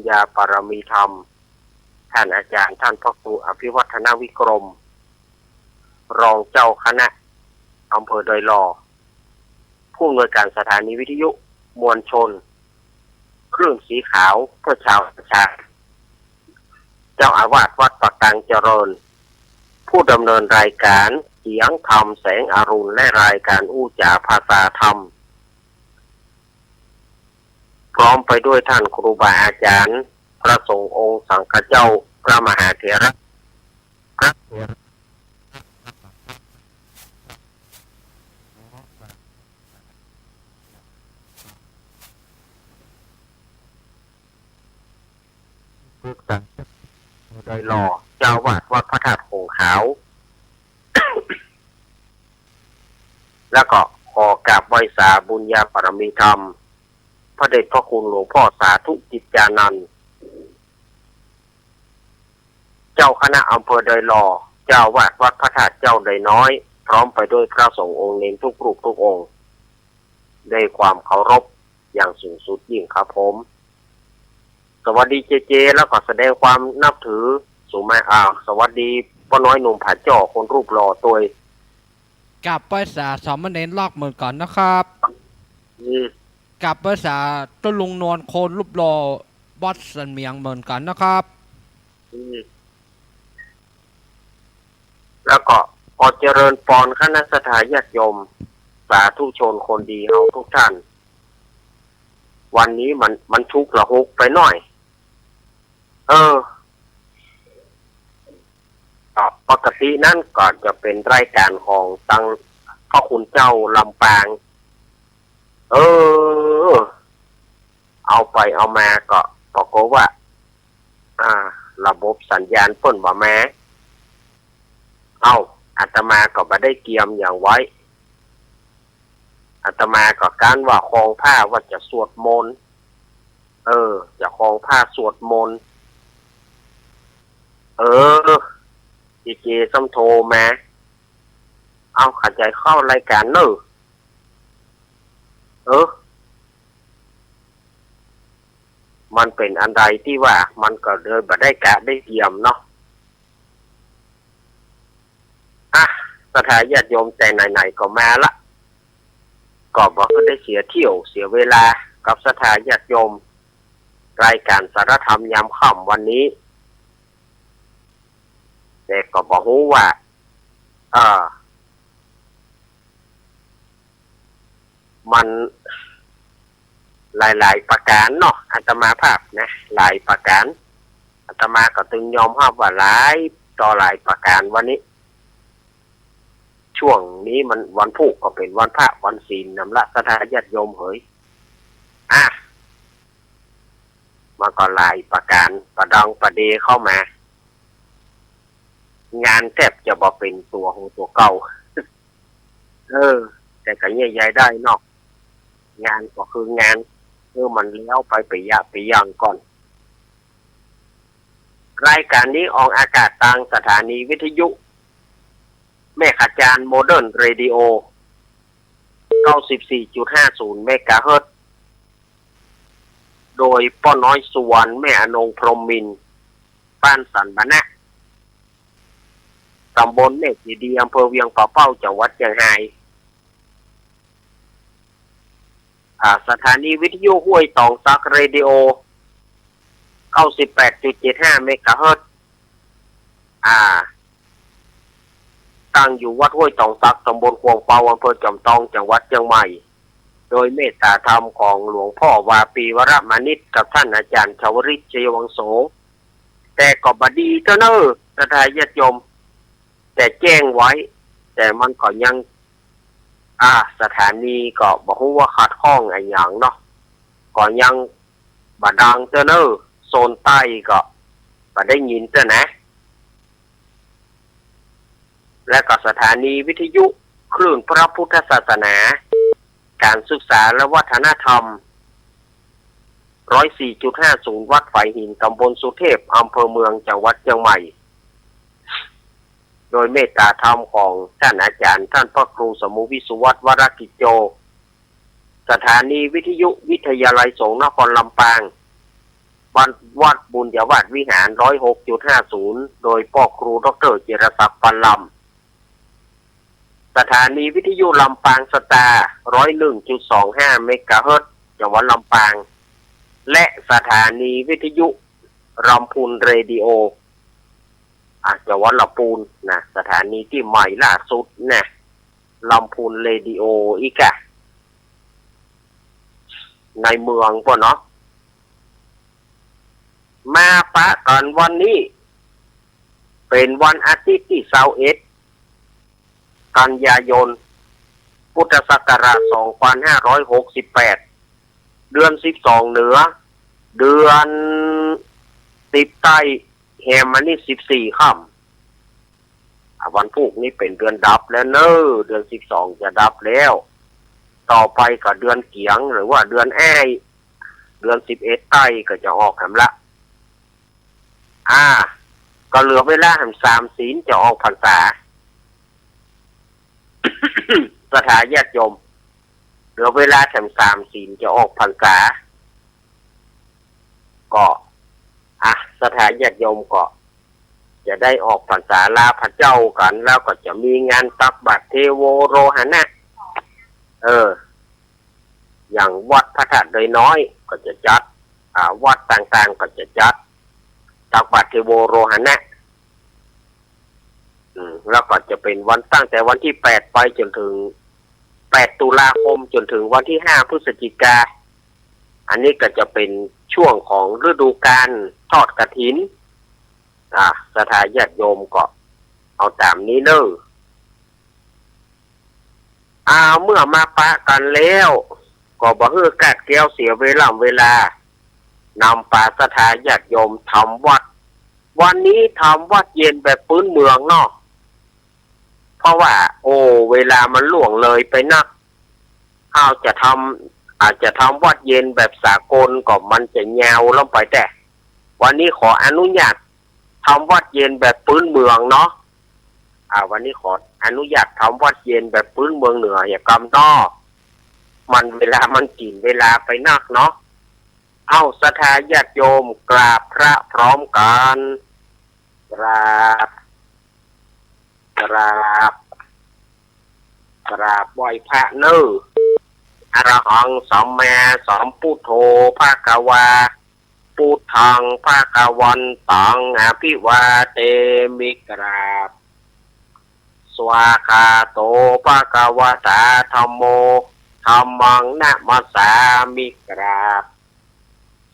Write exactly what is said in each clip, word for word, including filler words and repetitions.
ญาปารมีธรรม ท่านอาจารย์ ท่านพระครูอภิวัฒนวิกรม รองเจ้าคณะอำเภอดอยหล่อ ผู้อำนวยการสถานีวิทยุมวลชน คลื่นสีขาวเพื่อชาวประชา เจ้าอาวาสวัดป่ากลางเจริญ ผู้ดำเนินรายการเสียงธรรมแสงอรุณ และรายการอู้จ๋าภาษาธรรม พร้อมไปด้วยท่านครูบาอาจารย์ พระสงฆ์องค์สังฆเจ้า พระมหาเถระ พระเถระ ปึกตังดอยหล่อ เจ้าอาวาสวัดพระธาตุโขงขาว แล้วก็ขอกราบไหว้สาบุญญาปารมีธรรม พระเดชพระคุณหลวงพ่อสาธุกิจจานันท์ เจ้าคณะอำเภอดอยหล่อ เจ้าอาวาสวัดพระธาตุเจ้าดอยน้อย พร้อมไปด้วยพระสงฆ์องค์เณรทุกรูปทุกองค์ ด้วยความเคารพอย่างสูงสุดยิ่งครับผม สวัสดีเจเจ แล้วก็แสดงความนับถือสูงมา อ่า สวัสดีป้าน้อยหนุ่มผาจ่อคนรูปหล่อตวย กราบไหว้สาสามเณรลากเหมือนกันนะครับ อืม กราบไหว้สาเจ้าลุงนวลคนรูปหล่อวัดสันเหมียงเหมือนกันนะครับ อืม แล้วก็ขอเจริญปอนคณะศรัทธาญาติโยม สาธุชนคนดีเฮาทุกท่าน วันนี้มัน มันชุกละหุกไปหน่อย เออ ก็ปกตินั้นก็จะเป็นรายการของตังพระคุณเจ้าลำปาง เออ เอาไปเอามาก็ปรากฏว่า อ่า ระบบสัญญาณเปิ้นบ่มา เอ้า อาตมาก็บ่ได้เกียมหยังไว้ อาตมาก็กานว่าคองผ้าว่าจะสวดมนต์ เออ จะคองผ้าสวดมนต์ เออ เจเจซ้ำโทรมา เอ้า ข้าจะเข้ารายการเน่อ เออ มันเป็นอันใดตี้ว่ามันก็เลยบ่ได้กะได้เกียมเนาะ อ่ะ ศรัทธาญาติโยมแต่ไหนๆ ก็มาละ ก็บ่ได้เสียเที่ยวเสียเวลากับศรัทธาญาติโยม รายการสารธรรมยามค่ำวันนี้ แต่ก็บ่ฮู้ว่า เอ่อ มันหลายๆ ประการเนาะ อาตมาภาพนะ หลายประการ อาตมาก็ตึงยอมรับว่าหลายต่อหลายประการวันนี้ ช่วงนี้มันวันพูกก็เป็นวันพระวันศีลนำละศรัทธาญาติโยมเหย อ่ะ มันก็หลายประการ ประดังประเดเข้ามา งานแทบจะบ่เป็นตั๋วของตั๋วเก่า เออ แต่ก็เยียะใยได้เนาะ งานก็คืองาน เออ มันแล้วไปไปยะไปอย่างก่อน รายการนี้ออกอากาศตางสถานีวิทยุแม่ขะจาน โมเดิร์นเรดิโอ เก้าสิบสี่จุดห้าศูนย์เมกะเฮิรตซ์ โดยป้อน้อยสุวรรณ แม่อนงพรหมมินทร์ บ้านสันบะนะ ตำบลแม่เจดีย์ อำเภอเวียงป่าเป้า จังหวัดเจียงฮาย อ่า สถานีวิทยุห้วยตองสัก เรดิโอ เก้าสิบแปดจุดเจ็ดห้าเมกะเฮิรตซ์ อ่า ตั้งอยู่วัดห้วยตองสัก ตำบลขวงเปา อำเภอจอมตอง จังหวัดเจียงใหม่ โดยเมตตาธรรมของหลวงพ่อวาปี วรมานิช กับท่านอาจารย์ชวริต ชัยวังโส แต่ก็บ่ดีเต้อเน่อ ศรัทธาญาติโยม แต่แจ้งไว้ แต่มันก็ยัง อ่า สถานีก็บ่ฮู้ว่าขัดข้องอะหยังเนาะ ก็ยังบ่ดังเต้อเน่อ โซนใต้ก็บ่ได้ยินเต้อนะ และก็สถานีวิทยุคลื่นพระพุทธศาสนา การศึกษาและวัฒนธรรม ร้อยสี่จุดห้าศูนย์ วัดฝายหิน ตำบลสุเทพ อำเภอเมือง จังหวัดเจียงใหม่ โดยเมตตาธรรมของท่านอาจารย์ ท่านพระครูสมุวิสุวัฒน์ วรกิจโจ สถานีวิทยุวิทยาลัยสงฆ์นครลำปาง วัด วัดบุญญาวาสวิหาร ร้อยหกจุดห้าศูนย์ โดยป้อครูด็อกเตอร์จิรศักดิ์ ปันลำ สถานีวิทยุลำปางสตาร์ ร้อยหนึ่งจุดสองห้า เมกะเฮิรตซ์ จังหวัดลำปาง และสถานีวิทยุลำพูนเรดิโอ อ่ะ จังหวัดลำปูนนะ สถานีตี้ใหม่ล่าสุดนะ ลำพูนเรดิโอ อีกอะ ในเมืองป้อเนาะ มาปะกั๋นวันนี้ เป๋นวันอาทิตย์ตี้ซาวเอ็ด กันยายน พุทธศักราช สองพันห้าร้อยหกสิบแปด เดือนสิบสองเหนือ เดือนสิบใต้ แฮมอันนี้สิบสี่ค่ำ อ่ะ วันพูกนี้เป๋นเดือนดับแล้วเน่อ เดือนสิบสองจะดับแล้ว ต่อไปก็เดือนเกี๋ยง หรือว่าเดือนแอ้าย เดือนสิบเอ็ดใต้ก็จะออกแหมละ อ่า ก็เหลือเวลาแหมสามศีลจะออกพรรษา ศรัทธาญาติโยม เหลือเวลาแหมสามศีลจะออกพรรษา ก็ อ่ะ ศรัทธาญาติโยมก็ จะได้ออกพรรษาลาพระเจ้ากั๋น แล้วก็จะมีงานตักบาตรเทโวโรหณะ เออ อย่างวัดพระธาตุดอยน้อยก็จะจัด อ่า วัดต่างๆ ก็จะจัด ตักบาตรเทโวโรหณะ อืม แล้วก็จะเป๋นวัน ตั้งแต่วันตี้แปดไปจ๋นเถิง แปดตุลาคมจ๋นเถิงวันตี้ห้าพฤศจิกา อันนี้ก็จะเป๋นช่วงของฤดูกาลทอดกฐิน อ่า ศรัทธาญาติโยมก็เอาต๋ามนี้เน่อ อ่า เมื่อมาปะกั๋นแล้ว ก็บ่หื้อก๊าดเกี้ยวเสียเวล่ำเวลา นำปาศรัทธาญาติโยมทำวัตร วันนี้ทำวัตรเย็นแบบปื๊นเมืองเนาะ เพราะว่า โอ้ เวลามันล่วงเลยไปนัก เฮาจะทำ อาจจะทำวัตรเย็นแบบสากลก็มันจะยาวลงไป แต่วันนี้ขออนุญาตทำวัตรเย็นแบบปื๊นเมืองเนาะ อ่า วันนี้ขออนุญาตทำวัตรเย็นแบบปื๊นเมืองเหนือเหียกำเนาะ มันเวลามันกิ๋นเวลาไปนักเนาะ เอ้า ศรัทธาญาติโยมกราบพระพร้อมกั๋น กราบ กราบ กราบไหว้พระเน่อ อะระหังสัมมาสัมพุทโธภะคะวา พุทธังภะคะวันตังอะภิวาเทมิ กราบ สวากขาโตภะคะวะตาธัมโม ธัมมังนะมัสสามิ กราบ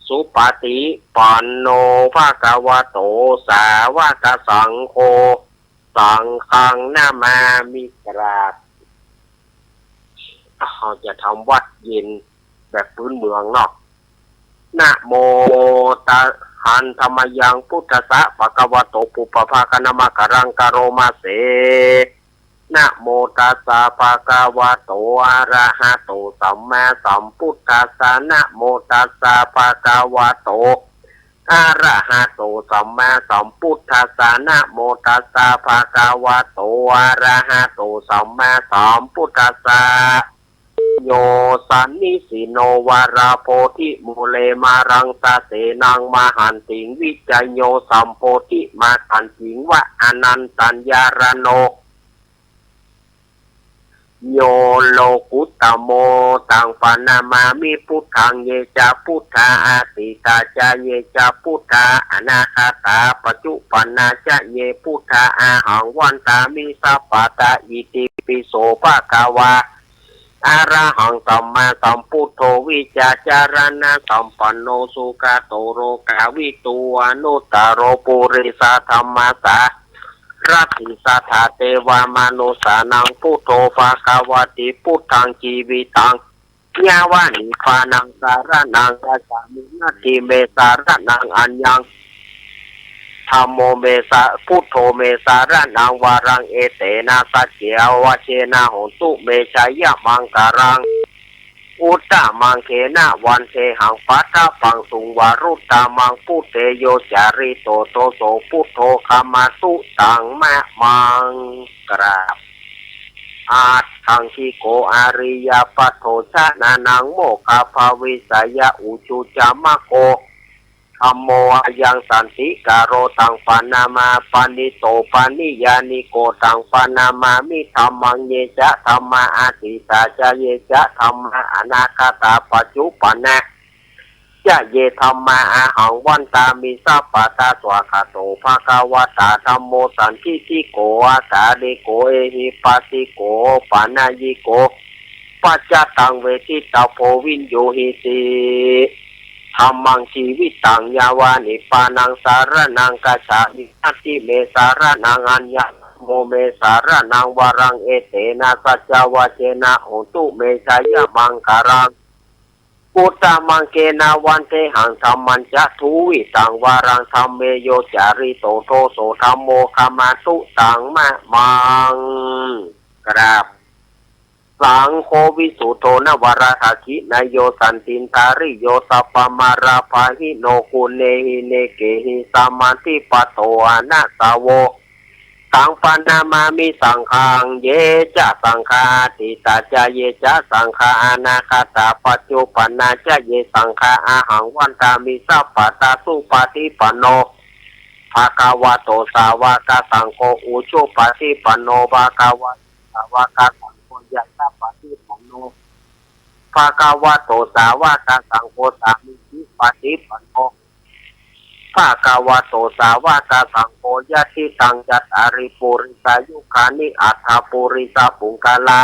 สุปฏิปันโนภะคะวะโต สาวกสังโฆ สังฆังนะมามิ กราบ เฮาจะทำวัตรเย็นแบบปื๊นเมืองเนาะ นะโม ตะหัง ธัมมายัง พุทธัสสะ ภะคะวะโต ปุพพะภาคะนะมะกะรัง กะโรมาเส นะโมตัสสะ ภะคะวะโต อะระหะโต สัมมาสัมพุทธัสสะ นะโมตัสสะ ภะคะวะโต อะระหะโต สัมมาสัมพุทธัสสะ นะโมตัสสะ ภะคะวะโต อะระหะโต สัมมาสัมพุทธัสสะ โย สันนิสินโน วะระโพธิมูเล มารังสะเสนัง มหันติง วิจโย สัมโพธิมาคันติง วะอะนันตัญญาระโน โย โลกุตตะโม ตังปะนะมามิ พุทธัง เยจะพุทธา อะตีตาจะ เยจะพุทธา อะนาคาตา ปัจจุปันนาจะ เยพุทธา อะหังวันตามิ สัพพะตา อิติปิโส ภะคะวา อะระหังสัมมาสัมพุทโธ วิชชาจารณะสัมปันโน สุขะโต โลกาวิทู อนุตตะโร ปุริสะธัมมะสารัตถิ สัทธาเตวะมนุสสานัง พุทโธ ภะคะวะติ พุทธัง จีวิตัง ยะวะ นิพพานัง สะระณัง คัจฉามิ นัตถิ เม สะระณัง อัญญัง ธัมโม เม สะ พุทโธ เม สะระณัง วะรัง เอเตนะ สัจเจ อะวัจเจนะ โหนตุ เม ชะยะมังคะลัง อุตตะมัง เขนะ วันเทหัง ปัทธะปังสุง วะรุตตะมัง พุทเท โย จาริโต โต โส พุทโธ คะมะตุ ตัง มะมัง กราบ อัตถังคิโก อะริยะปัทโธ ชะนะนัง โมคคัพพะวิสสะยะ อุจุจะมะโก ธัมโม อะยัง สันติกะโร ตัง ปะนะมา ปะณิโต ปะนิยานิโก ตัง ปะนะมามิ ธัมมัง เย จะ ธัมมา อะตีตา จะ เย จะ ธัมมา อนาคตา ปัจจุปันนา จะ เย ธัมมา อะหัง วันตามิ สัพพะทา สวากขาโต ภะคะวะตา ธัมโม สันทิฏฐิโก อะกาลิโก เอหิปัสสิโก โอปะนะยิโก ปัจจะตัง เวทิตะโพ วิญญูหิติ ธัมมัง จีวิตัง ยะวะ นิพพานัง สะระณัง กัจฉามิ นัตถิ เม สะระณัง อัญญัง ธัมโม เม สะระณัง วะรัง เอเตนะ สัจจวะเจนะ โหนตุ เม ชะยะมังคะลัง อุตตะมัง เกณะ วันเทหัง ธัมมัน จะ ทูวิตัง วะรัง ธัมเม โย จาริโต โท โส ธัมโม ขมาตุ ตัง มะ มัง กราบ สังโฆ วิสุทโธ นะ วะระ ทักขิณะโย สันตินทาริโย สัพพะมารา ปะหิโน กุเณหิ เนเกหิ สะมาธิปะโต อะนะ สะโว ตัง ปะนะมามิ สังฆัง เย จะ สังฆา อะตีตา จะ เย จะ สังฆา อนาคตา ปัจจุปันนา จะ เย สังฆา อะหัง วันตามิ สัพพะทา สุปะฏิปันโน ภะคะวะโต สาวะกะสังโฆ อุจุปะฏิปันโน ภะคะวะโต สาวะกะสังโฆ ญาณะปะฏิปันโน ภะคะวะโต สาวะกะสังโฆ สามีจิปะฏิปันโน ภะคะวะโต สาวะกะสังโฆ ยะถิตัง จัตตาริ ปุริสายุคานิ อัตถะ ปุริสะปุงกะละ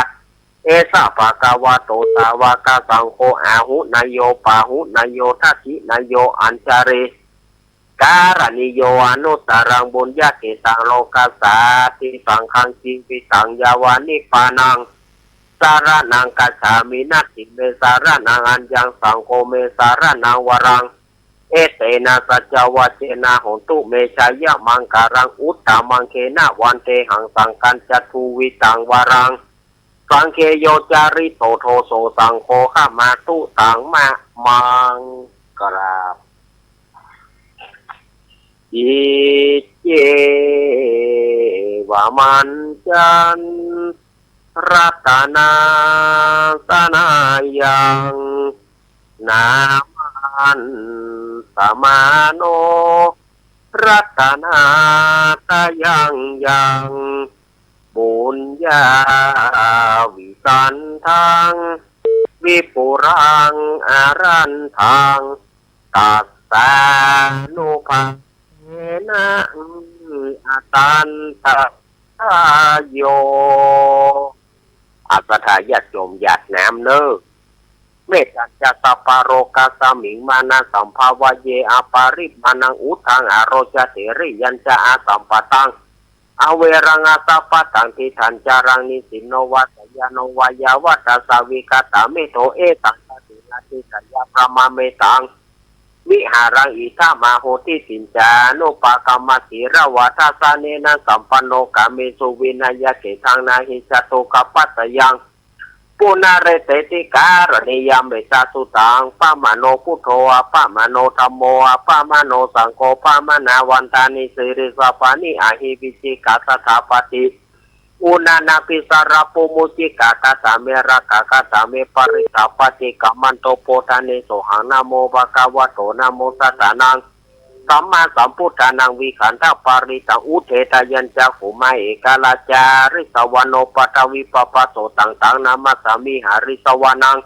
เอสะ ภะคะวะโต สาวะกะสังโฆ อาหุเนโย ปาหุเนโย ทักขิเนโย อัญชะลี กะระณีโย อนุตตะรัง ปุญญะเขตตัง โลกัสสาติ สังฆัง จีวิตัง ยะวะ นิพพานัง สะระณัง กัจฉามิ นัตถิ เม สะระณัง อัญญัง ธัมโม เม สะระณัง วะรัง เอเตนะ สัจจวะเจนะ โหนตุ เม ชะยะมังคะลัง อุตตะมัง เกณะ วันเทหัง สังฆัญจะ ทูวิตัง วะรัง สังฆเม โย จาริโต โท โส ธัมโม ขมาตุ ตัง มะ มัง กราบ อิเจวะ มัญจัน รัตตะนาสะนายัง นามันตะมาโน รัตตะนาตะยังยัง ปุญญาวิสันทัง วิปุลัง อะรันทัง ตัสสานุภาเวนะ อะตันตะรายโย อา ศรัทธาญาติโยมหยาดน้ำเน่อ เมตตัญจะ สัพพะโลกัสสมิง มานะสัมภะวะเย อะปะริมาณัง อุทธัง อะโรจะ ติริยัญจะ อะสัมปะตัง อะเวรัง อะสัพพะตัง ทิฏฐัญจะรัง นิสสินโน วะสะยาโน วะยาวัตสะ วิกะตะเมโธ เอตัง สะเถนะ ทิฏฐิยะ พะมะเมตัง วิหารัง อิทัมมาโหติ ตินจานุปะกะมะ สีลาวาทะสะเนนะ สัมปันโน กาเมสุ วินัยยะ เขตัง นะหิ จะตุกะปัสสะยัง ปุนะเรเตติ กะระณียัม เมตตาสุตัง ปะมะโน พุทโธ อะปะมะโน ธัมโม อะปะมะโน สังโฆ ปะมะนา วันทานิ สิริสสะพานิ อะหิ วิจิกา สถาปะติ อุนะนะภิสสะระปุ มุจิกา คาถาเม รักขา คาถาเม ปะริตตา ปะฏิกะมันโต โพธานิ โสหัง นะโม ภะคะวะโต นะโม สัตตานัง สัมมาสัมพุทธานัง วิขันธะปะริตตัง อุเททะยัญจะ ขุมะ เอกะลาจาริสะวะโน ปะทะวิปะปะโส ตัง ตัง นะมัสสามิ หะริสะวะนัง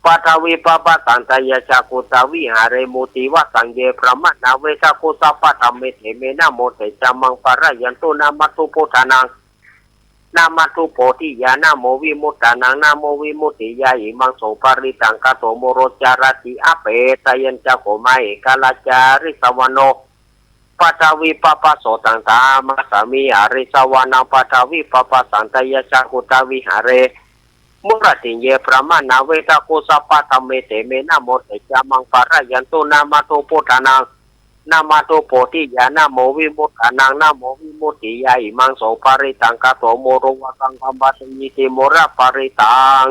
ปะทะวิปะปะสัง ไตยะจักขุตะวิหะเร มุติวะสัง เย พะมะนา เวทักขุ สัพพะธะเม เถเม นะโมเตจะมัง ปะระยันตุ นะมัสสุ พุทธานัง นะมัสสุ โพธิยา นะโม วิมุตตานัง นะโม วิมุตติยา อิมัง โส ปะริตตัง กะโต มุโร จาระติ อะเปตะยัญจะ ขุมะ เอกะลาจาริสะวะโน ปะทะวิปะปะโส ตัง นะมัสสามิ หะริสะวะนัง ปะทะวิปะปะสัง ไตยะจักขุตะวิหะเร มุระติ เย พะมะนา เวทักขุ สัพพะธะเม เถเม นะโมเตจะมัง ปะระยันตุ นะมัสสุ พุทธานัง นะมัสสุ โพธิยา นะโม วิมุตตานัง นะโม วิมุตติยา อิมัง โส ปะริตตัง กะโต มุโร วะสัง คัมปะเต ยิติ มุระ ปะริตตัง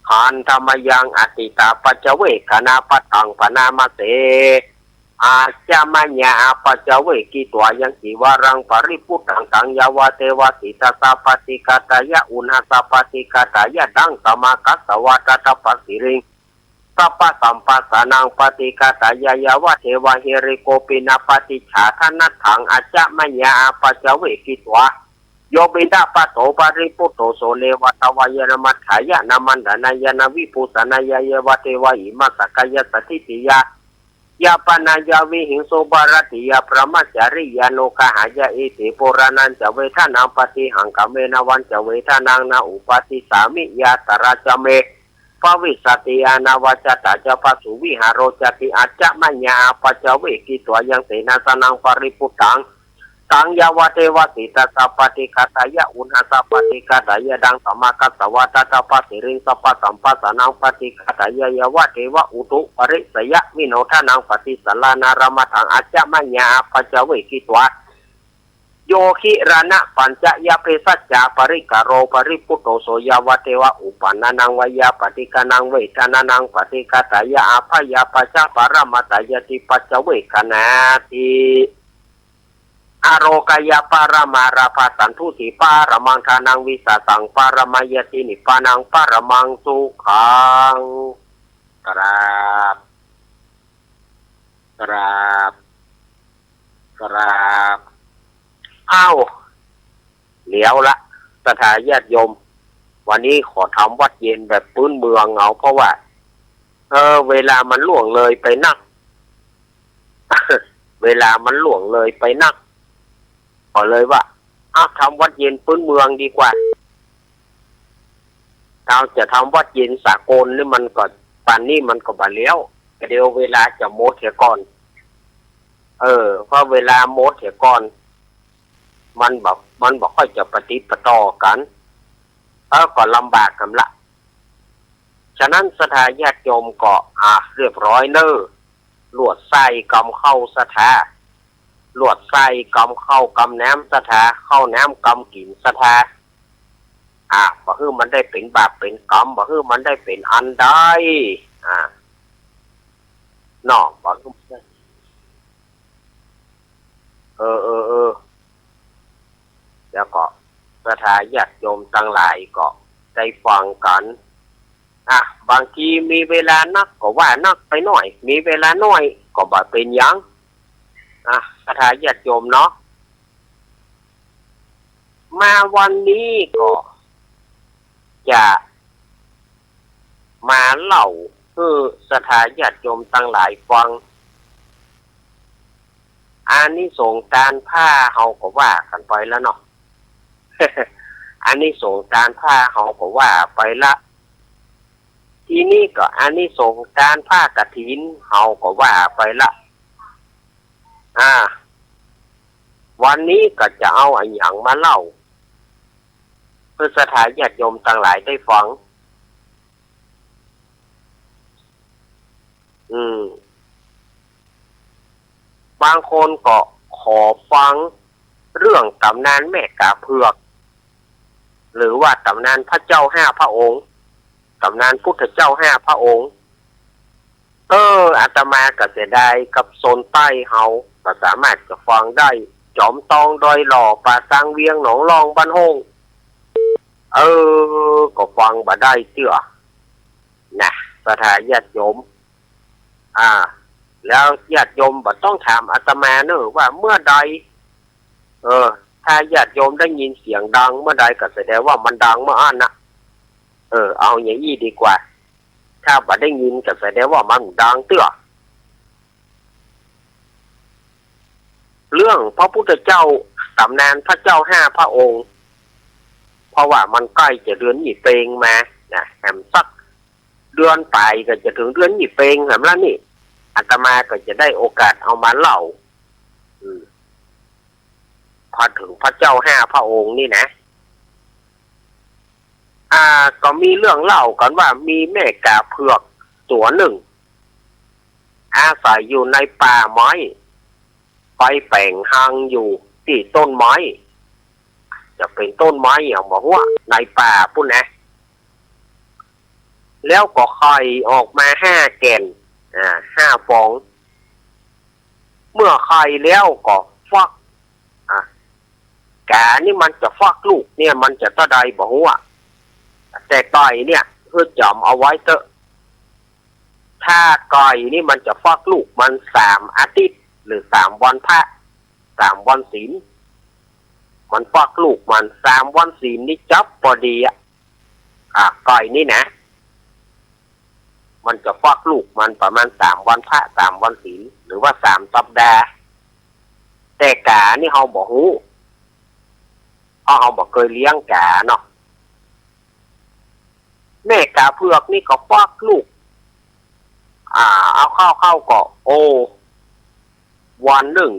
ขันธะมะยัง อะตีตาปัจจเวกขณะปัตตัง ปะนะมะเส อัจฉะมะยะ อะปัจจเวกขิตวา ยัง จีวะรัง ปะริภุตตัง ตัง ยาวะเตวะ สีตัสสะ ปะติกาตายะ อุณหัสสะ ปะติกาตายะ ดัง สะมะกัสสะวะ ทัตถะปะสีริง สัพพะสัมปัสสานัง ปะฏิฆาตายะ ยะวะเทวะ หิริโกปินะ ปะติจฉาทะนัตถัง อัจจะมะยา อาปัจจเวกขิตวา โย ปิณฑะปะโต ปะริภุตโต โส เนวะทะวายะ นะมัฏฐายะ นะมันดานายะ นะวิภูสะนายะ ยะวะเทวะ อิมัสสะกายะ สัตถิติยา ยาปะนายา วิหิงสุปะรัตติยา พรหมจริยานุกะหายะ อิติปุราณัญจะ เวทะนัง ปะฏิหังคะเม นะวัญจะเวทะนัง นะอุปาทิสสามิ ยาตราจะเม ภวิสสติ อานาวาจาตาจะ พะสุวิหาโรจาติ อัจจะมะยา อาปัจจเวกขิตวา ยังเสนาสะนัง ปะริภุตตัง ตัง ยะวะเทวะ สิตทัสสะ ปะฏิฆาตายะ อุณหัสสะ ปะฏิฆาตายะ ดังสมาคัสสะ วะทัตถะ พะสิริง สัพพะสัมปัสสานัง ปะฏิฆาตายะ ยะวะเทวะ อุตุปะริสสะยะ วิโนทะนัง ปะฏิสัลลานะ รมะถัง อัจจะมะยา อาปัจจเวกขิตวา โย กิรานะปัญจะยะ เภสัชชาปะริกะโร ปะริภุตโต โส ยะวะเทวะ อุปปะนานัง วายาปะฏิฆานัง เวทะนานัง ปะฏิฆาตายะ อาภะยาปัชชะ ปะระมะตายะติ ปัจจเวกขณาติ อโรกะยะ ปะระมาราภา สันตุติ ปะระมังทานัง วิสสะสัง ปะระมะยะติ นิพพานัง ปะระมังสุขัง กราบ กราบ กราบ อ้าว เดี๋ยวละ ศรัทธาญาติโยม วันนี้ขอทำวัตรเย็นแบบปื๊นเมืองเอา เพราะว่า เออ เวลามันล่วงเลยไปนัก เวลามันล่วงเลยไปนัก ก็เลยว่า อ่ะ ทำวัตรเย็นปื๊นเมืองดีกว่า เฮาจะทำวัตรเย็นสากลนี่มันก็ ป่านนี้มันก็บ่าแล้ว เดี๋ยวเวลาจะหมดเสียก่อน เออ เพราะเวลาหมดเสียก่อน มันบ่ มันบ่ค่อยจะปะติดปะต่อกั๋น เออ ก็ลำบากกั๋นละ ฉะนั้นศรัทธาญาติโยมก็ อ่ะ เรียบร้อยเน่อ ลวดไส้กำข้าวศรัทธา ลวดไส้กำข้าวกำน้ำศรัทธา ข้าวน้ำกำกิ๋นศรัทธา อ่ะ บ่หื้อมันได้เป๋นบาปเป๋นกรรม บ่หื้อมันได้เป๋นอันใด อ่ะ เนาะ บ่หื้อมันได้ เออ เออ เออ แล้วก็ศรัทธาญาติโยมตังหลายก็ได้ฟังกั๋น อ่ะ บางทีมีเวลานักก็ว่านักไปหน้อย มีเวลาน้อยก็บ่เป๋นหยัง อ่ะ ศรัทธาญาติโยมเนาะ มาวันนี้ก็จะมาเล่าหื้อศรัทธาญาติโยมตังหลายฟัง อานิสงส์ตานผ้าเฮาก็ว่ากั๋นไปแล้วเนาะ อานิสงส์ตานผ้าเฮาก็ว่าไปละ ทีนี้ก็อานิสงส์ตานผ้ากฐินเฮาก็ว่าไปละ อ่า วันนี้ก็จะเอาอะหยังมาเล่า หื้อศรัทธาญาติโยมตังหลายได้ฟัง อืม บางคนก็ขอฟังเรื่องต๋ำนานแม่ก๋าเผือก หรือว่าต๋ำนานพระเจ้าห้าพระองค์ ต๋ำนานพุทธเจ้าห้าพระองค์ เออ อาตมาก็เสียดายกับคนใต้เฮา ก็สามารถจะฟังได้ จ๋อมตอง ดอยหล่อ ป่าซาง เวียง หนองล่อง บ้านโฮ่ง เออ ก็ฟังบ่ได้เตื้อ นะ ศรัทธาญาติโยม อ่า แล้วญาติโยมบ่ต้องถามอาตมาเน่อว่าเมื่อใด เออ ถ้าญาติโยมได้ยินเสียงดังเมื่อใดก็แสดงว่ามันดังเมื่ออั้นนะ เออ เอาอย่างอี้ดีกว่า ถ้าบ่ได้ยินก็แสดงว่ามันดังเตื้อ เรื่องพระพุทธเจ้า ต๋ำนานพระเจ้าห้าพระองค์ เพราะว่ามันใก้จะเดือนยี่เป็งมา นะ แหมสักเดือนป๋ายก็จะเถิงเดือนยี่เป็งแหมละนี่ อาตมาก็จะได้โอกาสเอามาเล่า อืม พอเถิงพระเจ้าห้าพระองค์นี่นะ อ่า ก็มีเรื่องเล่ากั๋นว่ามีแม่ก๋าเผือกตั๋วนึ่ง อาศัยอยู่ในป่าไม้ ไปแป๋งฮังอยู่ตี้ต้นไม้ จะเป๋นต้นไม้อะบ่ฮู้อะ ในป่าปู้นนะ แล้วก็ไข่ออกมาห้าแก่น อ่า ห้าฟอง เมื่อไข่แล้วก็ฟัก อ่ะ ก๋านี่มันจะฟักลูกเนี่ย มันจะเต้าใดบ่ฮู้อะ แต่ไข่เนี่ย หื้อจ๋ำเอาไว้เต๊อะ ถ้าก่อยนี่มันจะฟักลูกมันสามอาทิตย์ หรือสามวันพระ สามวันศีล มันฟักลูกมัน สามวันศีลนี่จับปอดีอะ อ่ะ ก่อยนี่นะ มันจะฟักลูกมันประมาณสามวันพระ สามวันศีล หรือว่าสามสัปดาห์ แต่ก๋านี่เฮาบ่ฮู้ เพราะเฮาบ่เกยเลี้ยงก๋าเนาะ แม่ก๋าเผือกนี่ก็ฟักลูก อ่า เอาเข้าๆ ก็ โอ้ วันนึ่ง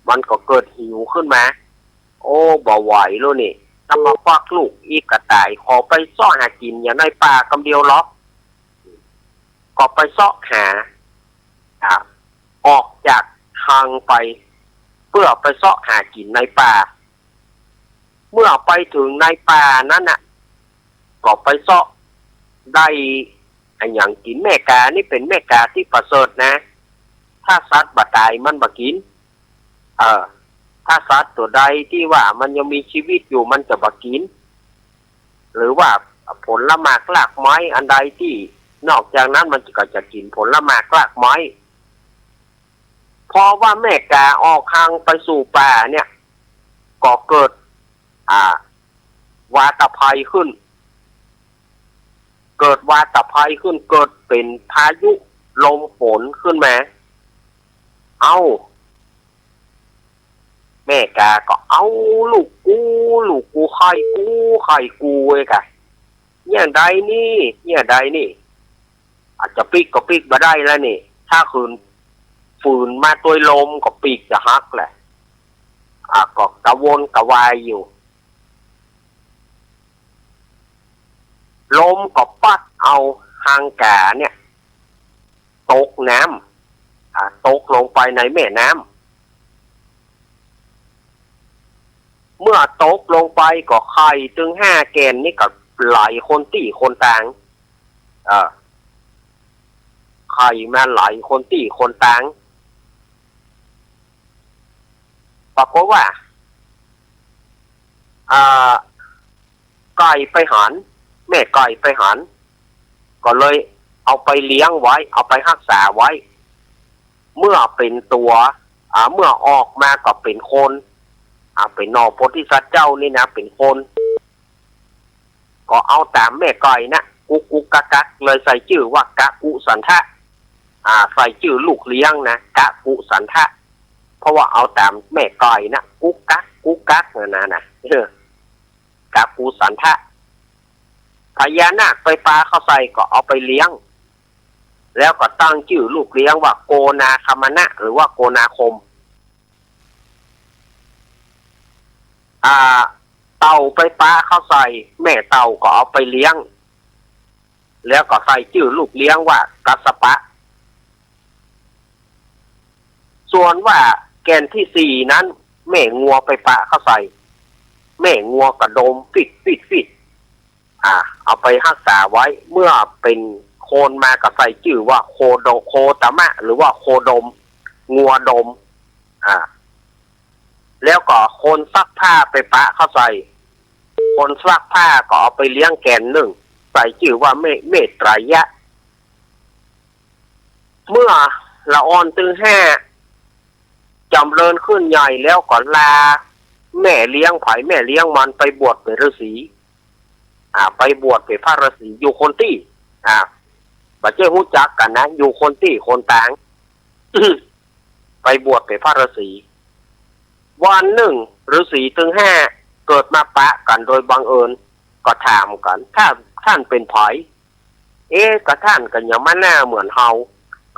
มันก็เกิดหิวขึ้นมา โอ้ บ่ไหวแล้วนี่ ถ้ามาฟักลูกอีกก็ต๋าย ขอไปเซาะหากิ๋นอยู่ในป่ากำเดียวหรอก ก็ไปเซาะหา อ่า ออกจากฮังไป เปื้อไปเซาะหากิ๋นในป่า เมื่อไปเถิงในป่านั้นน่ะ ก็ไปเซาะได้อะหยังกิ๋น แม่ก๋านี่เป๋นแม่ก๋าตี้ประเสริฐนะ ถ้าสัตว์บ่ต๋ายมันบ่กิ๋น เออ ถ้าสัตว์ตั๋วใดตี้ว่ามันยังมีจีวิตอยู่มันจะบ่กิ๋น หรือว่าผลหมากรากไม้อันใดตี้ นอกจากนั้นมันก็จะกิ๋นผลหมากรากไม้ เพราะว่าแม่ก๋าออกฮังไปสู่ป่าเนี่ย ก็เกิด อ่า วาตภัยขึ้น เกิดวาตภัยขึ้น เกิดเป๋นพายุลมฝนขึ้นมา เอ้า แม่ก๋าก็ เอ้า ลูกกู ลูกกู ใคร่กู ใคร่กู เอ้ยก๋า เนี่ยใดนี่ เนี่ยใดนี่ อาจจะปิ๊กก็ปิ๊กบ่ได้แล้วนี่ ถ้าขืนฝืนมาตวยลมก็ปีกจะหักแหละ อ่ะ ก็กระวนกระวายอยู่ ลมก็ปั๊ดเอาฮังก๋าเนี่ย ตกน้ำ อ่ะ ตกลงไปในแม่น้ำ เมื่อตกลงไปก็ไข่ตึงห้าแก่นนี่ก็ไหลคนตี้คนตาง เออ ไข่มาไหลคนตี้คนตาง ปรากฏว่า อ่า ไก่ไปหัน แม่ไก่ไปหัน ก็เลยเอาไปเลี้ยงไว้ เอาไปฮักษาไว้ เมื่อเป๋นตั๋ว อ่า เมื่อออกมาก็เป๋นคน อ่า เป๋นหน่อโพธิสัตว์เจ้านี่นะ เป๋นคน ก็เอาต๋ามแม่ไก่นะ กุ๊กกุ๊กกักกัก เลยใส่จื้อว่ากักกุสันทะ อ่า ใส่จื้อลูกเลี้ยงนะ กักกุสันทะ เพราะว่าเอาต๋ามแม่ไก่นะ กุ๊กกักกุ๊กกักนะนะนะ เออ กักกุสันทะ พญานาคไปปาเข้าใส่ก็เอาไปเลี้ยง แล้วก็ตั้งจื้อลูกเลี้ยงว่าโกนาคมนะ หรือว่าโกนาคม อ่า เต่าไปปาเข้าใส่ แม่เต่าก็เอาไปเลี้ยง แล้วก็ใส่จื้อลูกเลี้ยงว่ากัสสปะ ส่วนว่าแก่นที่สี่นั้น แม่งัวไปปาเข้าใส่ แม่งัวก็ดม ฟีด ฟีด ฟีด อ่า เอาไปฮักษาไว้ เมื่อเป๋นคนมาก็ใส่จื้อว่าโคโด โคตมะ หรือว่าโคดม งัวดม อ่า แล้วก็คนซักผ้าไปปาเข้าใส่ คนซักผ้าก็เอาไปเลี้ยงแก่นนึ่ง ใส่จื้อว่าเม เมตไตรยะ เมื่อละอ่อนตึงห้า จ๋ำเริญขึ้นใหญ่แล้วก็ลาแม่เลี้ยงไผแม่เลี้ยงมันไปบวชเป๋นฤๅษี อ่า ไปบวชเป๋นพระฤๅษีอยู่คนตี้ อ่า บ่ใจ้ฮู้จักกั๋นนะ อยู่คนตี้คนตาง ไปบวชเป๋นพระฤๅษี วันนึ่งฤๅษีตึงห้าเกิดมาปะกั๋นโดยบังเอิญ ก็ถามกั๋น ท่าน ท่านเป๋นใผ เอ๊ะ ก็ท่านก็หยังมาหน้าเหมือนเฮา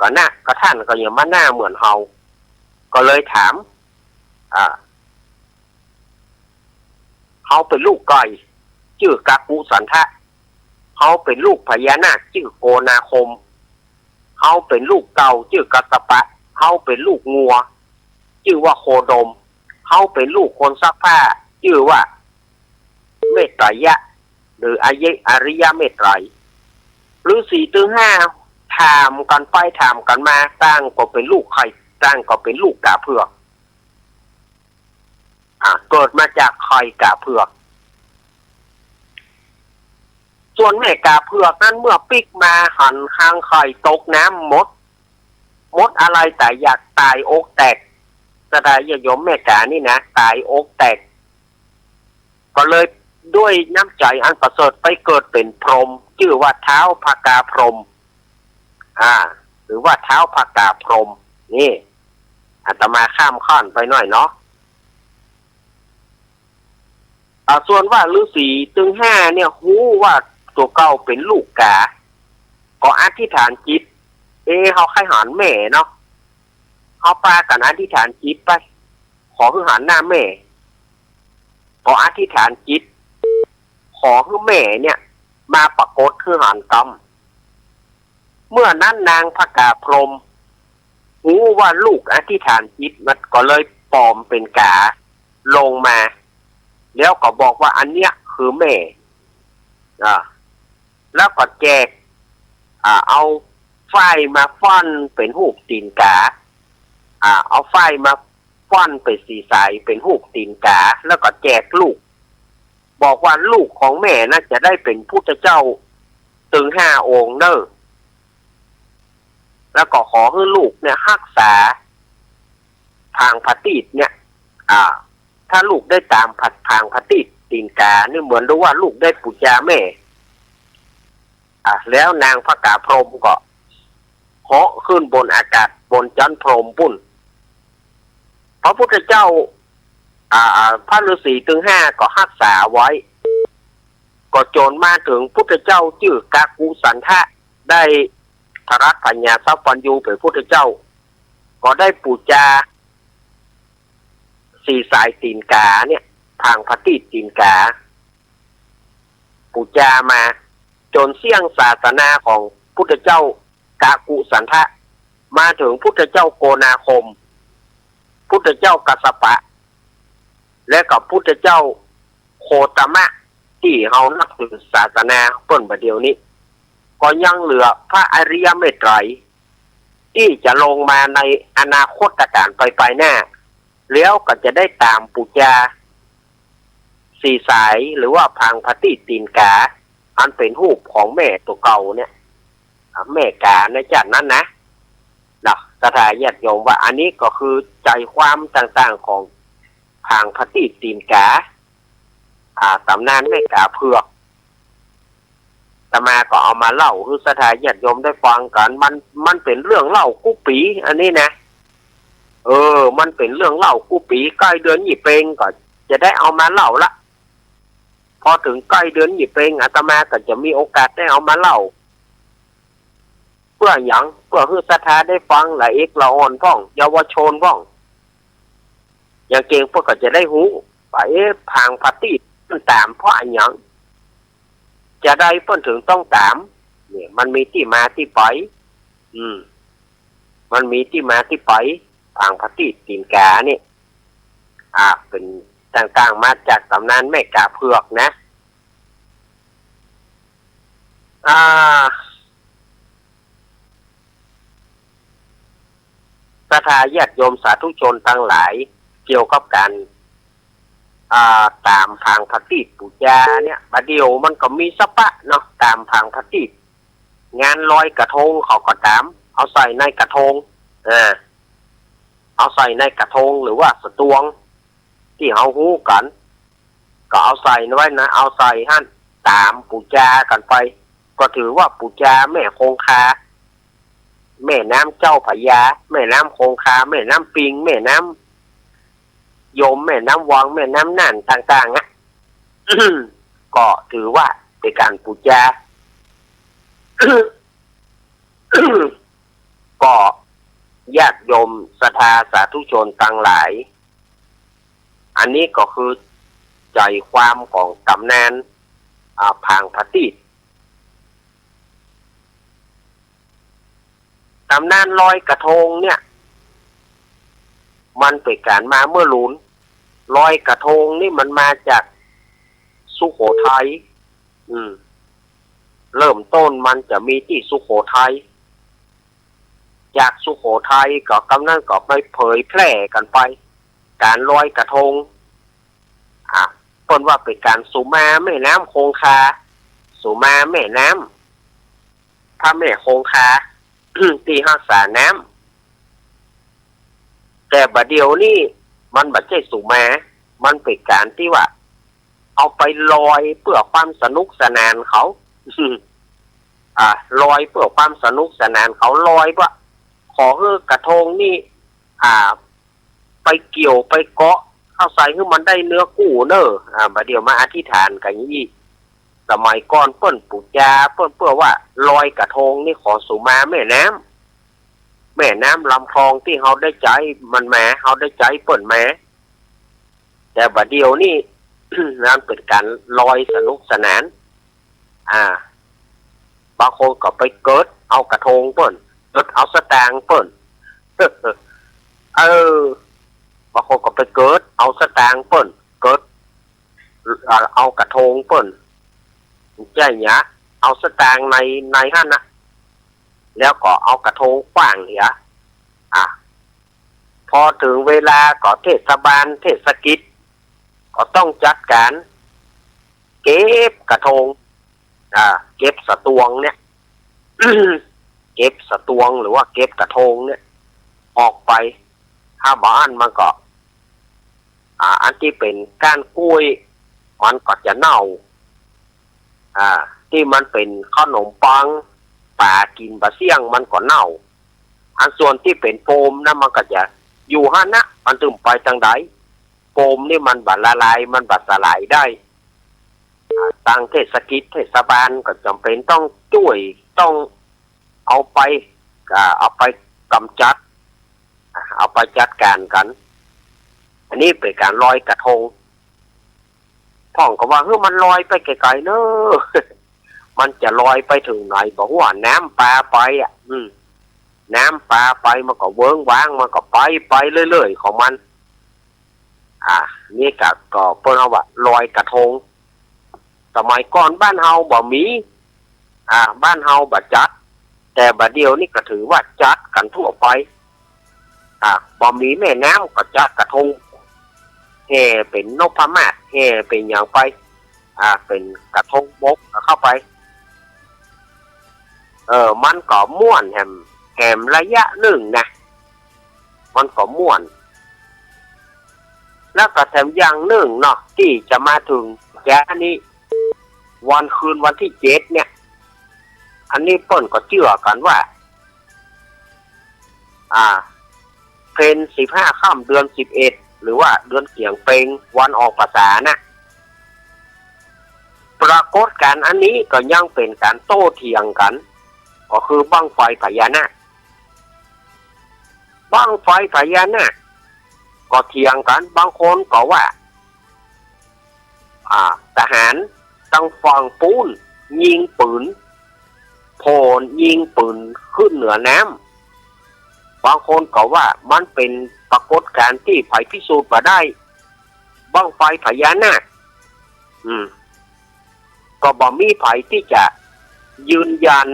ก็นะ ก็ท่านก็หยังมาหน้าเหมือนเฮา ก็เลยถาม อ่า เฮาเป๋นลูกไก่ จื้อกักกุสันทะ เฮาเป๋นลูกพญานาค จื้อโกนาคม เฮาเป๋นลูกเต่า จื้อกัสสปะ เฮาเป๋นลูกงัว จื้อว่าโคดม เฮาเป๋นลูกคนซักผ้า จื้อว่าเมตไตรยะ หรืออริยะ อริยะเมตไตรย ฤๅษีตึงห้าถามกั๋นไปถามกั๋นมา ต่างก็เป๋นลูกไข่ ต่างก็เป๋นลูกก๋าเผือก อ่า เกิดมาจากไข่ก๋าเผือก ส่วนแม่ก๋าเผือกนั้นเมื่อปิ๊กมาหันฮางไข่ตกน้ำหมด หมดอะไรต๋ายอยากต๋ายอกแตก ศรัทธาญาติโยมแม่ก๋านี่นะ ต๋ายอกแตก ก็เลยด้วยน้ำใจ๋อันประเสริฐไปเกิดเป๋นพรหม จื้อว่าท้าวผกาพรหม อ่า หรือว่าท้าวผกาพรหม นี่ อาตมาข้ามขั้นไปหน่อยเนาะ อ่า ส่วนว่าฤๅษีตึงห้าเนี่ย ฮู้ว่าตั๋วเก่าเป๋นลูกก๋า ก็อธิษฐานจิต เอ เฮาใค่หันแม่เนาะ เฮาปากั๋นอธิษฐานจิตไป ขอหื้อหันหน้าแม่ ก็อธิษฐานจิต ขอหื้อแม่เนี่ย มาปรากฏหื้อหันกำ เมื่อนั้นนางผกาพรหม ฮู้ว่าลูกอธิษฐานจิต มันก็เลยป๋อมเป๋นก๋าลงมา แล้วก็บอกว่าอันเนี้ยคือแม่ อ่า แล้วก็แจก อ่า เอาฝ้ายมาฟ้อนเป๋นฮูปตี๋นก๋า อ่า เอาฝ้ายมาฟ้อนเป๋นสีใสเป๋นฮูปตี๋นก๋า แล้วก็แจกลูก บอกว่าลูกของแม่นะจะได้เป๋นพุทธเจ้าตึงห้าองค์เน่อ แล้วก็ขอหื้อลูกเนี่ยฮักษาผางผะตีตเนี่ย อ่า ถ้าลูกได้ต๋ามผะ ผางผะตีตตี๋นก๋านี่เหมือนกับว่าลูกได้ปู๋จาแม่ อ่ะ แล้วนางผกาพรหมก็เหาะขึ้นบนอากาศบนจั๊นพรหมปุ้น พระพุทธเจ้า อ่า อ่า พระฤๅษีตึงห้าก็ฮักษาไว้ ก็จ๋นมาเถิงพุทธเจ้าจื้อกักกุสัณฑะ ได้ถรัตผญาสัพพัญญูเป๋นพุทธเจ้า ก็ได้ปู๋จาสีใสตี๋นก๋าเนี่ย ผางผะตีตตี๋นก๋า ปู๋จามา จ๋นเสี้ยงศาสนาของพุทธเจ้ากักกุสัณฑะ มาเถิงพุทธเจ้าโกนาคม พุทธเจ้ากัสสปะ และก็พุทธเจ้าโคตมะ ตี้เฮานับถือศาสนาเปิ้นบ่าเดี่ยวนี้ ก็ยังเหลือพระอริยเมตไตรย ตี้จะลงมาในอนาคตก๋าลไปๆ หน้า แล้วก็จะได้ต๋ามปู๋จาสีใส หรือว่าผางผะตีตตี๋นก๋า อันเป๋นฮูปของแม่ตั๋วเก่าเนี่ย อ่ะ แม่ก๋าในจั๊นนั้นนะ เนาะ ศรัทธาญาติโยมว่าอันนี้ก็คือใจ๋ความต่างๆ ของผางผะตีตตี๋นก๋า อ่า ต๋ำนานแม่ก๋าเผือก อาตมาก็เอามาเล่าหื้อศรัทธาญาติโยมได้ฟังกั๋น มัน มันเป๋นเรื่องเล่ากู้ปี๋ อันนี้นะ เออ มันเป๋นเรื่องเล่ากู้ปี๋ ใก้เดือนยี่เป็งก็จะได้เอามาเล่าละ พอเถิงใก้เดือนยี่เป็ง อาตมาก็จะมีโอกาสได้เอามาเล่า เปื้อหยัง เปื้อหื้อศรัทธาได้ฟัง ละเอกละอ่อนพ่อง เยาวชนพ่อง อย่างเก่งเปิ้นก็จะได้ฮู้ว่า เอ๊ะ ผางผะตีตมันต๋ามเพราะอะหยัง จาใดเปิ้นเถิงต้องต๋าม เนี่ย มันมีตี้มาตี้ไป อืม มันมีตี้มาตี้ไป ผางผะตีตตี๋นก๋าเนี่ย อ่า เป๋นต่างๆ มาจากต๋ำนานแม่ก๋าเผือกนะ อ่า ศรัทธาญาติโยมสาธุชนตังหลาย เกี่ยวกับก๋าน อ่า ต๋ามผางผะตีตปู๋จาเนี่ย บ่าเดี่ยวมันก็มีสะปะเนาะ ต๋ามผางผะตีต งานลอยกระทงเขาก็ต๋าม เอาใส่ในกระทง อ่า เอาใส่ในกระทงหรือว่าสะตวง ตี้เฮาฮู้กั๋น ก็เอาใส่ไว้นะ เอาใส่หั้น ต๋ามปู๋จากั๋นไป ก็ถือว่าปู๋จาแม่คงคา แม่น้ำเจ้าพระยา แม่น้ำคงคา แม่น้ำปิง แม่น้ำยม แม่น้ำวัง แม่น้ำน่านต่างๆ อะ ก็ถือว่าเป๋นก๋านปู๋จา ก็ญาติโยมศรัทธาสาธุชนตังหลาย อันนี้ก็คือใจ๋ความของต๋ำนาน อ่า ผางผะตีต ต๋ำนานลอยกระทงเนี่ย มันเป๋นก๋านมาเมื่อหลุน ลอยกระทงนี่มันมาจากสุโขทัย อืม เริ่มต้นมันจะมีตี้สุโขทัย จากสุโขทัยก็กำนั้นก็ไปเผยแพร่กั๋นไป ก๋านลอยกระทง อ่ะ เปิ้นว่าเป๋นก๋านสุมาแม่น้ำคงคา สุมาแม่น้ำ พระแม่คงคา ตี้ฮักษาน้ำ แต่บ่าเดี่ยวนี้มันบ่ใจ้สุมา มันเป๋นก๋านตี้ว่า เอาไปลอยเปื้อความสนุกสนานเขา อ่า ลอยเปื้อความสนุกสนานเขา ลอยเปื้อ ขอหื้อกระทงนี้ อ่า ไปเกี่ยวไปเกาะ เข้าใส่หื้อมันได้เนื้อกู้เน่อ อ่า บ่าเดี่ยวมาอธิษฐานกั๋นอี้ สมัยก่อนเปิ้นปู๋จา เปิ้นเปื้อว่าลอยกระทงนี้ขอสุมาแม่น้ำ แม่น้ำลำคลองตี้เฮาได้ใจ๊มันมา เฮาได้ใจ๊เปิ้นมา แต่บ่าเดี่ยวนี้ มันเป๋นก๋านลอยสนุกสนาน อ่า บางคนก็ไปเกิ๊ดเอากระทงเปิ้น เกิ๊ดเอาสตางค์เปิ้น เออ บางคนก็ไปเกิ๊ดเอาสตางค์เปิ้น เกิ๊ด เอา เอากระทงเปิ้น ใจ้เหีย เอาสตางค์ใน ในหั้นนะ แล้วก็เอากระทงขว้างเหีย อ่ะ พอเถิงเวลาก็เทศบาลเทศกิจ ก็ต้องจัดก๋าน เก็บกระทง อ่า เก็บสตวงค์เนี่ย เก็บสตวงค์หรือว่าเก็บกระทงเนี่ย ออกไป ถ้าบ่อั้นมันก็ อ่า อันตี้เป๋นก้านกล้วย มันก็จะเน่า อ่า ตี้มันเป๋นขนมปัง ป๋ากิ๋นบ่าเสี้ยงมันก็เน่า อันส่วนตี้เป๋นโฟมนะ มันก็จะอยู่หั้นนะ มันตึงไปตางใด โฟมนี่มันบ่ละลาย มันบ่สลายได้ อ่า ตางเทศกิจเทศบาลก็จ๋ำเป๋นต้องจ้วย ต้องเอาไป อ่า เอาไปก๋ำจัด อ่า เอาไปจัดก๋านกั๋น อันนี้เป๋นก๋านลอยกระทง พ่องก็ว่า เฮ้ย มันลอยไปไก๋ๆ เน่อ มันจะลอยไปเถิงไหนบ่ฮู้ น้ำปาไปอ่ะ อืม น้ำปาไป มันก็เวิ้งว้าง มันก็ไป ไปเรื่อยๆ ของมัน อ่า นี่ก็ ก็เปิ้นเฮาว่าลอยกระทง สมัยก่อนบ้านเฮาบ่มี อ่า บ้านเฮาบ่จัด แต่บ่าเดี่ยวนี้ก็ถือว่าจัดกั๋นทั่วไป อ่า บ่มีแม่น้ำก็จัดกระทง แห่เป๋นนพมาศ แห่เป๋นหยังไป อ่า เป๋นกระทงบกเข้าไป เออ มันก็ม่วนแหม แหมระยะนึ่งนะ มันก็ม่วน แล้วก็แถมอย่างนึ่งเนาะ ตี้จะมาเถิงแจ๊นี้ วันคืนวันตี้เจ็ดเนี่ย อันนี้เปิ้นก็เจื้อกั๋นว่า อ่า เพ็ญสิบห้าค่ำเดือนสิบเอ็ด หรือว่าเดือนเกียงเป็ง วันออกพรรษาน่ะ ปรากฏก๋ารณ์อันนี้ก็ยังเป๋นก๋านโต้เถียงกั๋น ก็คือบั้งไฟพญานาค บั้งไฟพญานาค ก็เถียงกั๋น บางคนก็ว่า อ่า ทหารตางฝั่งปู๊นยิงปืน โผล่ยิงปืนขึ้นเหนือน้ำ บางคนก็ว่ามันเป๋นปรากฏก๋ารณ์ตี้ใผพิสูจน์บ่ได้ บั้งไฟพญานาค อืม ก็บ่มีใผตี้จะยืนยัน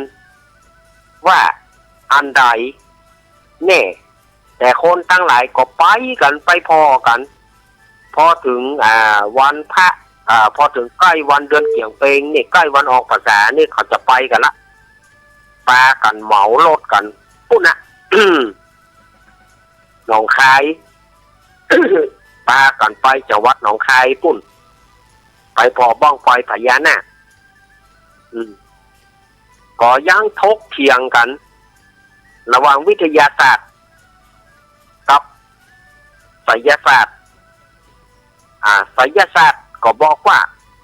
ว่าอันใดแน่ แต่คนตังหลายก็ไปกั๋น ไปผ่อกั๋น พอเถิง อ่า วันพระ อ่า พอเถิงใก้วันเดือนเกียงเป็งนี่ ใก้วันออกพรรษานี่ เขาจะไปกั๋นละ ปากั๋นเหมารถกั๋น ปู๊นน่ะ หนองคาย ปากั๋นไปจังหวัดหนองคายปู๊น ไปผ่อบั้งไฟพญานาค อืม ก็ยังถกเถียงกั๋น ระหว่างวิทยาศาสตร์กับไสยศาสตร์ อ่า ไสยศาสตร์ก็บอกว่า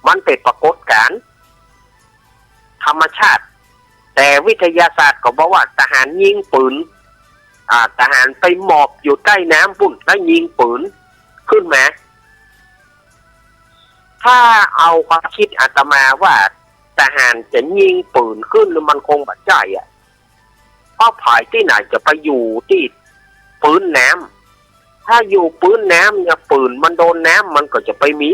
มันเป๋นปรากฏก๋ารณ์ธรรมชาติ แต่วิทยาศาสตร์ก็บอกว่าทหารยิงปืน อ่า ทหารไปหมอบอยู่ใต้น้ำปู๊น แล้วยิงปืนขึ้นมา ถ้าเอาความคิดอาตมาว่าทหารจะยิงปืนขึ้นนี่มันคงบ่ใจ้อะ เพราะใผตี้ไหนจะไปอยู่ตี้ปื๊นน้ำ ถ้าอยู่ปื๊นน้ำเนี่ย ปืนมันโดนน้ำมันก็จะไปมี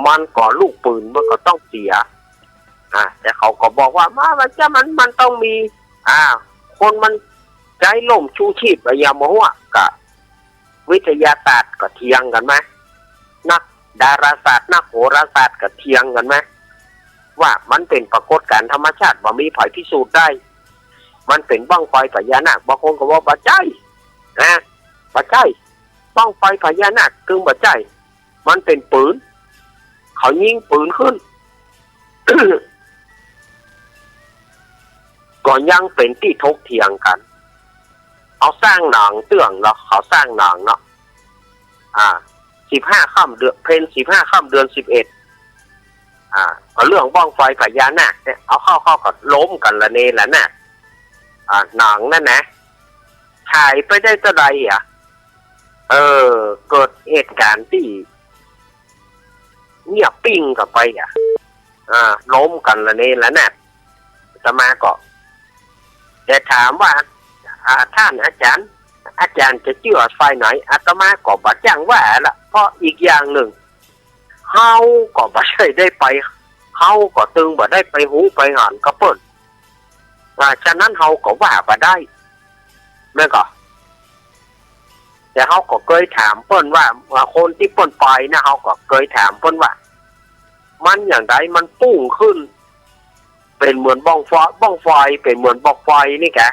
มันก็ลูกปืนมันก็ต้องเสีย อ่า แต่เขาก็บอกว่า มา มันจะ มัน มันต้องมี อ่า คนมันใจ๊ร่มชูชีพอะหยังบ่ฮู้อะ ก็วิทยาศาสตร์ก็เถียงกั๋นมา นักดาราศาสตร์ นักโหราศาสตร์ก็เถียงกั๋นมา ว่ามันเป๋นปรากฏการณ์ธรรมชาติ บ่มีใผพิสูจน์ได้ มันเป๋นบั้งไฟพญานาค บางคนก็ว่าบ่ใจ้ นะ บ่ใจ้ บั้งไฟพญานาค ตึงบ่ใจ้ มันเป๋นปืน เขายิงปืนขึ้น ก็ยังเป๋นตี้ถกเถียงกั๋น เอาสร้างหนังเตื้องเนาะ เขาสร้างหนังเนาะ อ่า สิบห้าค่ำเดือน เพ็ญสิบห้าค่ำเดือนสิบเอ็ด อ่า ก็เรื่องบั้งไฟพญานาคเนี่ย เอาเข้า เข้าก็ล้มกั๋นละเนระนาด อ่า หนังนั้นนะ ฉายไปได้เต้าใดอะ เออ เกิดเหตุก๋ารณ์ตี้เงียบปิ้งเข้าไปอะ อ่า ล้มกั๋นละเนระนาด อาตมาก็จะถามว่า อ่า ต้านอาจ๋ารย์ อาจ๋ารย์จะเจื้อฝ่ายไหน อาตมาก็บ่จ้างว่าละ เพราะอีกอย่างนึ่ง เฮาก็บ่ใจ้ได้ไป เฮาก็ตึงบ่ได้ไปฮู้ไปหันกับเปิ้น อ่า ฉะนั้นเฮาก็ว่าบ่ได้ แม่นก่อ แต่เฮาก็เกยถามเปิ้นว่า ว่าคนตี้เปิ้นไปนะ เฮาก็เกยถามเปิ้นว่า มันอย่างใด มันปุ้งขึ้น เป๋นเหมือนบั้งไฟ บั้งไฟ เป๋นเหมือนบั้งไฟนี่กะ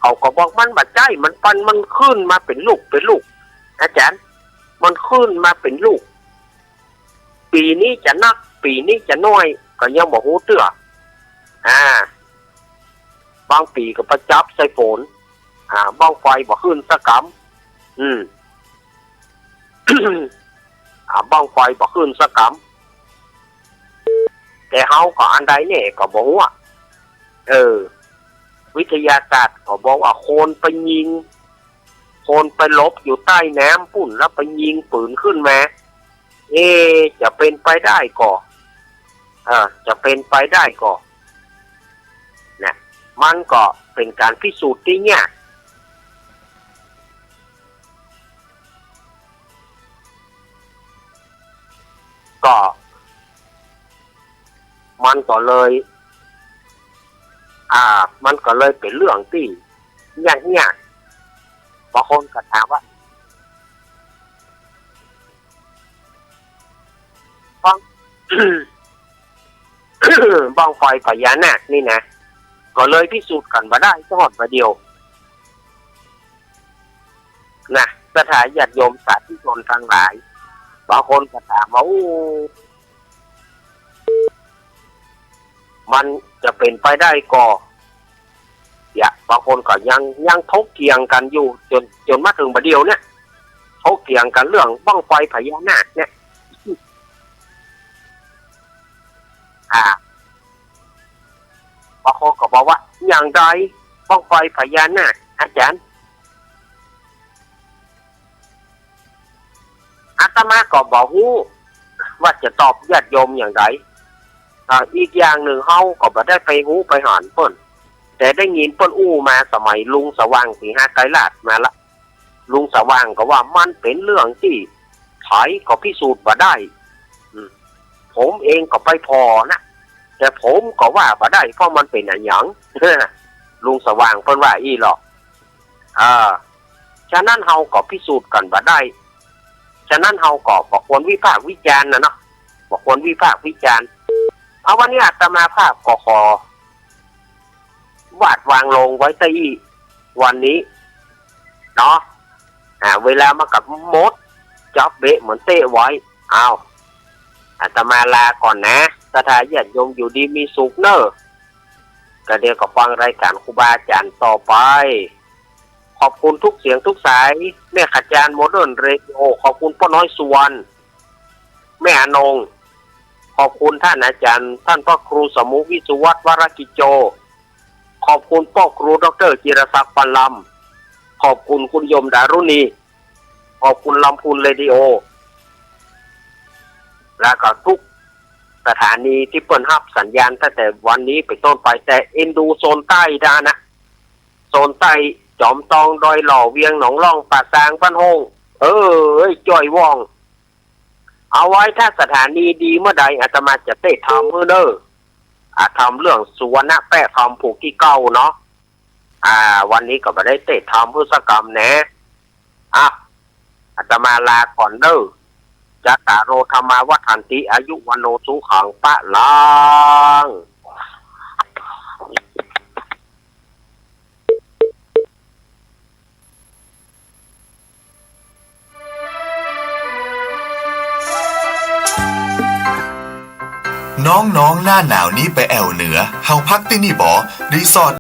เขาก็บอกมันบ่ใจ้ มันปัน มันขึ้นมาเป๋นลูก เป๋นลูก อาจ๋ารย์ มันขึ้นมาเป๋นลูก ปี๋นี้จะนัก ปี๋นี้จะน้อย ก็ยังบ่ฮู้เตื้อ อ่า บางปี๋ก็ไปจับใส่ฝน อ่า บั้งไฟบ่ขึ้นสักกำ อืม อ่า บั้งไฟบ่ขึ้นสักกำ แต่เฮาก็อันใดแน่ก็บ่ฮู้อะ เออ วิทยาศาสตร์ก็บอกว่าคนไปยิง คนไปหลบอยู่ใต้น้ำปู้น แล้วไปยิงปืนขึ้นมา เอ๊ะ จะเป๋นไปได้ก่อ เออ จะเป๋นไปได้ก่อ นะ มันก็เป๋นก๋านพิสูจน์ตี้ยาก ก็ มันก็เลย อ่า มันก็เลยเป๋นเรื่องตี้ยากๆ บางคนก็ถามว่า บั้ง บั้งไฟพญานาคนี่นะ ก็เลยพิสูจน์กั๋นบ่ได้สักบ่าเดียว นะ ศรัทธาญาติโยมสาธุชนตังหลาย บางคนก็ถามว่า โอ้ มันจะเป๋นไปได้ก่อ เนี่ย บางคนก็ยัง ยังถกเถียงกั๋นอยู่ จ๋น จ๋นมาเถิงบ่าเดี่ยวเนี่ย ถกเถียงกั๋นเรื่องบั้งไฟพญานาคเนี่ย อ่า บางคนก็บอกว่า อย่างใดบั้งไฟพญานาค อาจ๋ารย์ อาตมาก็บ่ฮู้ว่าจะตอบญาติโยมอย่างใด อ่า อีกอย่างนึ่งเฮาก็บ่ได้ไปฮู้ไปหันเปิ้น แต่ได้ยินเปิ้นอู้มาสมัยลุงสว่าง สีหไกรราชมาละ ลุงสว่างก็ว่ามันเป๋นเรื่องตี้ใผก็พิสูจน์บ่ได้ อืม ผมเองก็ไปผ่อนะ แต่ผมก็ว่าบ่ได้ เพราะมันเป๋นอะหยัง ลุงสว่างเปิ้นว่าอี้ลอ อ่า ฉะนั้นเฮาก็พิสูจน์กั๋นบ่ได้ ฉะนั้นเฮาก็บ่ควรวิพากษ์วิจารณ์นะเนาะ บ่ควรวิพากษ์วิจารณ์ เอา วันนี้อาตมาภาพก็ขอวาดวางลงไว้เต้าอี้ วันนี้เนาะ อ่า เวลามันก็หมด จ๊อบเบ๊ะเหมือนเต๊ะไว้ เอา อาตมาลาก่อนนะ ศรัทธาญาติโยมอยู่ดีมีสุขเน่อ ก็เดี๋ยวก็ฟังรายการครูบาอาจ๋ารย์ต่อไป ขอบคุณทุกเสียงทุกสาย แม่ขจารย์โมเดิร์นเรดิโอ ขอบคุณป้อน้อยสุวรรณ แม่อนง ขอบคุณท่านอาจ๋ารย์ ท่านพระครูสมุวิศวัตร วรกิจโจ ขอบคุณป้อครูด็อกเตอร์จิรศักดิ์ ปันลำ ขอบคุณคุณโยมดารุณี ขอบคุณลำพูนเรดิโอ แล้วก็ทุกสถานีตี้เปิ้นฮับสัญญาณตั้งแต่วันนี้เป๋นต้นไป แต่เอ็นดูโซนใต้ด้านะ โซนใต้ จอมตอง ดอยหล่อ เวียง หนองล่อง ป่าซาง บ้านโฮ่ง เอ้ย จ้อยว่อง เอาไว้ถ้าสถานีดีเมื่อใดอาตมาจะเต๊ะทำหื้อเน่อ อ่า ทำเรื่องสุวรรณแป๊ะ ทำผูกขี้เก๊าเนาะ อ่า วันนี้ก็บ่ได้เต๊ะทำหื้อสักกำแหน อ่ะ อาตมาลาก่อนเน่อ จัตตาโร ธัมมา วัฑฒันติ อายุ วัณโณ สุขัง พลัง น้องๆ หน้าหนาวนี้ไปแอ่วเหนือ เฮาพักตี้นี่บ่ รีสอร์ท